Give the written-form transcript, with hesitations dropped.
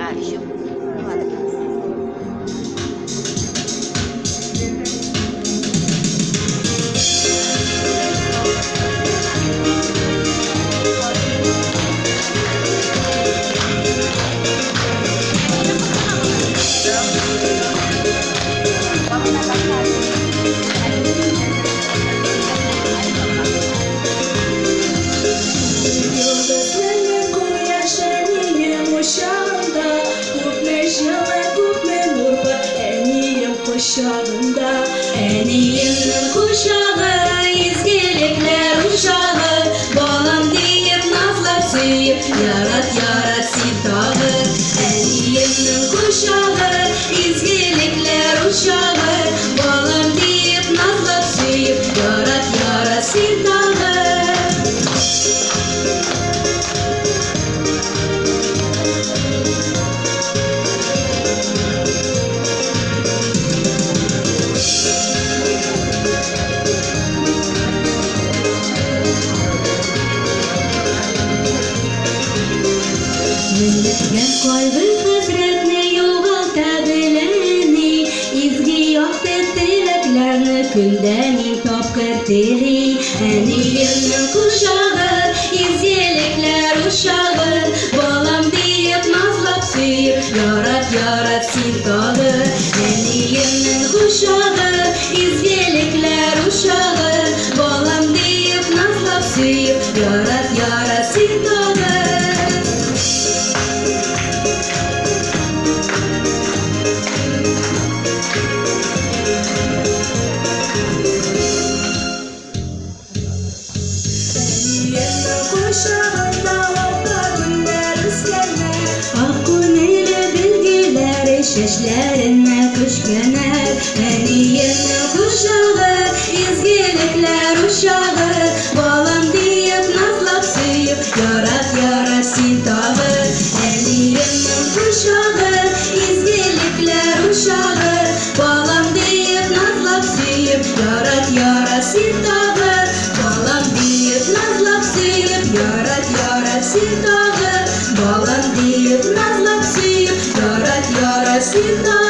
А, еще? Ну ладно. Йолдызлы кояш әнием учагында, Күпме җылы, күпме нур бар әнием кочагында. Әниемнең кочагы, изгелекләр учагы, Балам диеп назлап сөеп, ярат, ярат син тагы. Әниемнең кочагы, изгелекләр учагы, Балам диеп назлап сөеп, ярат, ярат син тагы. Меңләгән кайгы хәсрәтне югалта беләни, Изге якты теләкләрне көндә мин тапкыр тели. Әниемнең кочагы, изгелекләр учагы, Балам диеп назлап сөеп, ярат, ярат син тагы. Әниемнең кочагы, изгелекләр учагы, Балам диеп назлап сөеп, ярат, ярат син тагы. Әниемнең кочагында алта гөлләр үскәннәр. Ак күңеле билгеләре чәчләренә күчкәннәр. Әниемнең кочагы, изгелекләр учагы, Балам диеп назлап сөеп, ярат, ярат син тагы. Әниемнең кочагы, изгелекләр учагы, Балам диеп назлап сөеп, ярат, ярат син тагы. Балам диеп назлап сөеп, ярат, ярат син тагы. Балам диеп назлап сөеп, ярат, ярат син тагы.